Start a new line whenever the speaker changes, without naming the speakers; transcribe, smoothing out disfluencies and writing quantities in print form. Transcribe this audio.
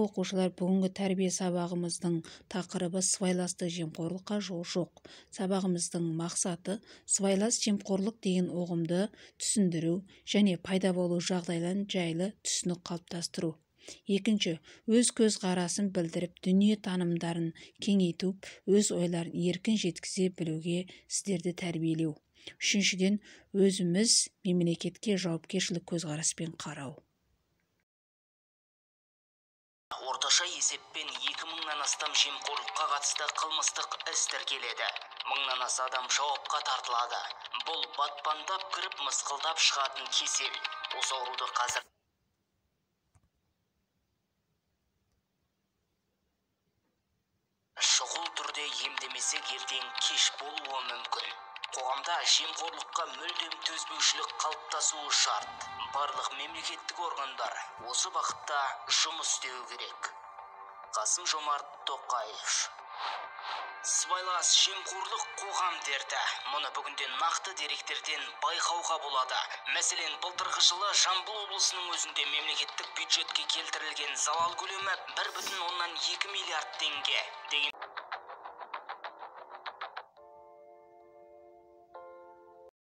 Оқушылар, бүгінгі тәрбие сабағымыздың тақырыбы сыбайластық жемқорлыққа жол жоқ. Сабағымыздың мақсаты сыбайлас жемқорлық деген ұғымды түсіндіру және пайда болу жағдайларын жайлы түсінік қалыптастыру. Екінші, өз көзқарасын білдіріп, дүние танымдарын кеңейту, өз ойларын еркін жеткізе білуге сіздерді тәрбиелеу. Үшіншіден, өзіміз мемлекетке жауапкершілік көзқараспен қарау.
Орташа есеппен 2000-нан астам жемқорлыққа қатысты қылмыстық іс тіркеледі. 1000-нан аса адам жауапқа тартылады. Бұл батпандап кіріп, мысқылдап шығатын кесел. Осы ауруды қазір шұғыл түрде емдемесек, ертең кеш болуы мүмкін. Қоғамда жемқорлыққа мүлдем төзбеушілік қалыптасуы шарт. Барлық мемлекеттік органдар осы бағытта жұмыс істеуі керек. Қасым-Жомарт Тоқаев. Сыбайлас жемқорлық қоғам дерті. Мұны бүгінде нақты деректерден байқауға болады. Мәселен, былтырғы жылы Жамбыл облысының өзінде мемлекеттік бюджетке келтірілген залал көлемі 1,2 миллиард теңге. Деген